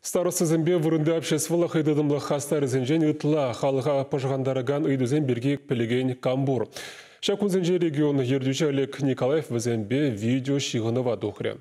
Старостӑсемпе вырӑнти обществӑллӑ хӑйтытӑмлӑх хастарӗсенчен ытла халӑха пӑшӑрхантаракан ыйтусем пирки пӗлекен кам пур. Ҫак кунсенче регион ертӳҫи Олег Николаев вӗсемпе видеоҫыхӑнӑва тухрӗ.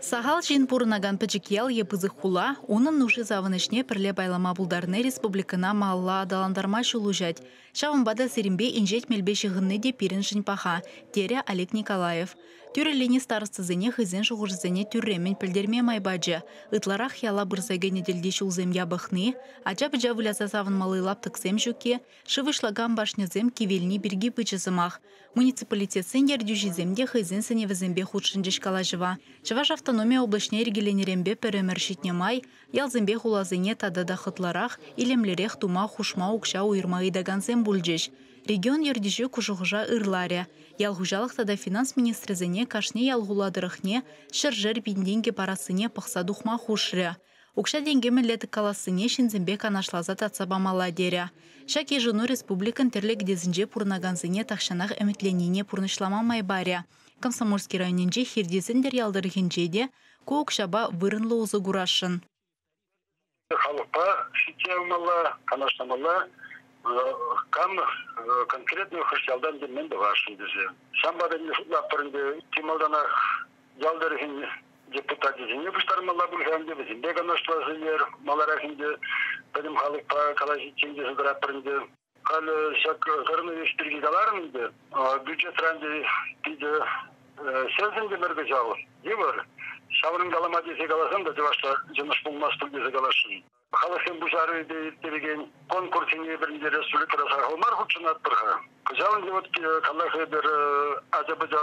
Сахал ҫын пурӑнакан пӗчӗк ял е пысӑк хула унӑн нуши-савӑнӑҫне пӗрле пайлама пултарни республикӑна малалла аталантарма ҫул уҫать. Ҫавӑнпа та сирӗнпе инҫет мелпе ҫыхӑнни те пирӗншӗн паха, терӗ Олег Николаев. Тӳрӗ лини старостӑсене хӑйсен шухӑшӗсене тӳрремӗн пӗлтерме май пачӗ. Ытларах яла пырса кӗнӗ тӗлте ҫулсем япӑхни, ача-пӑча выляса савӑнмалли лаптӑксем ҫукки, шыв уҫлакан башньӑсем кивелни пирки пычӗ сӑмах. Муниципалитетсен ертӳҫисем те хӑйсен сӗнӗвӗсемпе хутшӑнчӗҫ калаҫӑва. Чӑваш автономи облаҫне йӗркеленӗренпе пӗр ӗмӗр ҫитнӗ май ялсемпе хуласене тата та хӑтлӑрах, илемлӗрех тума хушма укҫа уйӑрма ыйтакансем пулчӗҫ. Регион ертӳҫи ку шухӑша ырларӗ. Ял хуҫалӑх тата финанс министрӗсене кашни ял-хула тӑрӑхне ҫӗршер пин тенкӗ парассине пӑхса тухма хушрӗ. Укҫа-тенке мӗнле тӑккалассине ҫынсемпе канашласа татса памалла терӗ. Ҫак йышӑну республикӑн тӗрлӗ кӗтесӗнче пурӑнакансене тахҫанах ӗмӗтленнине пурнӑҫлама май парӗ. Комсомольски районӗнчи Хирти Сӗнтӗр ял тӑрӑхӗнче те ку укҫапа вырӑнлӑ усӑ курасшӑн. Халӑхпа ҫитсе явмалла, канашламалла, кам конкретно хӑш ялтан мӗн тӑвасшӑн тесе. Ҫавӑнпа та шутлатпӑр ӗнтӗ, чи малтанах ял тӑрӑхӗн депутачӗсене пуҫтармалла пуль-ха ӗнтӗ, вӗсемпе канашласа илер, маларах ӗнтӗ пӗтӗм халӑхпа калаҫиччен тесе тӑратпӑр ӗнтӗ. Халӗ ҫак коронавирус пирки каларӑм ӗнтӗ, бюджетран питӗ ҫӗрсӗнтӗмӗр кӑҫал, йывӑр. Ҫаврӑнкалама тесе каласан та чӑвашла йӑнӑш пулмасть пуль тесе каласшӑн. Халӑхсен пуҫарӑвӗпе ирттерекен конкурссене эпир ӗнтӗ республикӑра сахал мар хутшӑнатпӑр-ха. Кӑҫал ӗнтӗ вот каллах эпир ача-пӑча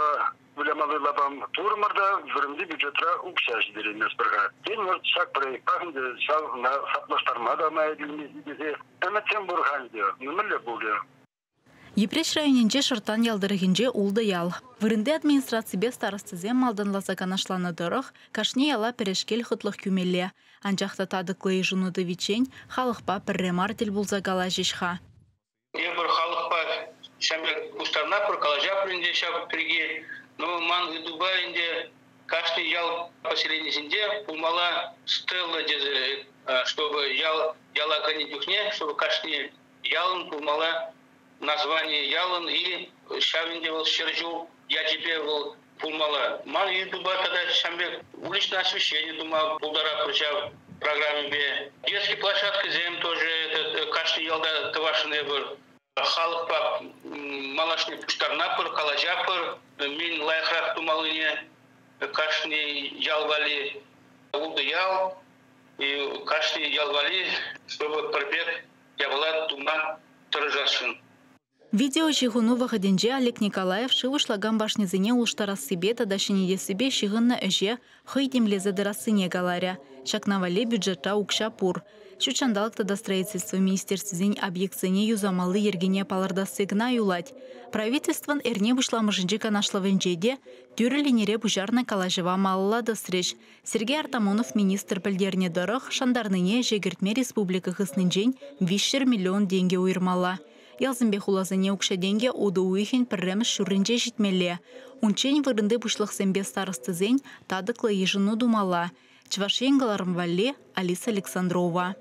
вылямалли лапам турӑмӑр та вырӑнти бюджетра укҫа ҫитерейместпӗр-ха. Тен, вот ҫак проектпах ӗнтӗ ҫавна саплаштарма та май килмест тесе ӗмӗтсем пур-ха ӗнтӗ. Ну, мӗнле пулӗ? Йӗпреҫ районӗнчи Шӑрттан ял тӑрӑхӗнче ултӑ ял. Вырӑнти администраципе старостӑсем малтанласа канашланӑ тӑрӑх, кашни яла пӗрешкел хӑтлӑх кӳмелле. Анчах та татӑклӑ йышӑну тӑвиччен халӑхпа пӗрре мар тӗл пулса калаҫӗҫ-ха. Эпир халӑхпа ҫамрӑк пуҫтарӑнатпӑр, калаҫатпӑр ӗнтӗ ҫав пирки. Ну, ман ыйтупа ӗнтӗ кашни ял поселенийӗсенче пулмалла стелла тесе, чтобы ял яла кӗнӗ чухне, чтобы кашни ялӑн пулмалла название ялӑн и ҫав ӗнтӗ вӑл ҫӗр ҫул ячӗпе вӑл пулмалла. Ман ыйтупа тата ҫавӑн пек уличное освещение тума пултаратпӑр ҫав программипе. Детский площадкӑсем тоже этот, кашни ялта тӑвасшӑн эпир. Халӑхпа малашне пуҫтарӑнатпӑр, калаҫатпӑр, мӗн лайӑхрах тумаллине кашни ял валли ултӑ ял, и кашни ял валли, чтобы пӗр пек япала тума тӑрӑшасшӑн. Видеоҫыхӑну вӑхӑтӗнче Олег Николаев шыв уҫлакан башньӑсене улӑштарассипе тата ҫӗнетессипе ҫыхӑннӑ ӗҫе хӑй тимлесе тӑрассине каларӗ. Ҫакна валли бюджетра укҫа пур. Ҫут ҫанталӑк тата строительство министерствисен объектсене юсамалли йӗркене палӑртасси кӑна юлать. Правительствӑн эрне пуҫламӑшӗнчи канашлӑвӗнче те тӳрӗ линире пуҫарнӑ калаҫӑва малалла тӑсрӗҫ. Сергей Артамонов министр пӗлтернӗ тӑрӑх, шантарнине ӗҫе кӗртме республика хыснинчен 300 миллион тенкӗ уйӑрмалла. Ялсемпе хуласене укҫа-тенкӗ утӑ уйӑхӗн пӗрремӗш ҫурринче ҫитмелле. Унччен вырӑнти пуҫлӑхсемпе старостӑсен татӑклӑ йышӑну тумалла. Чӑваш Ен кӑларӑм валли Алиса Александрова.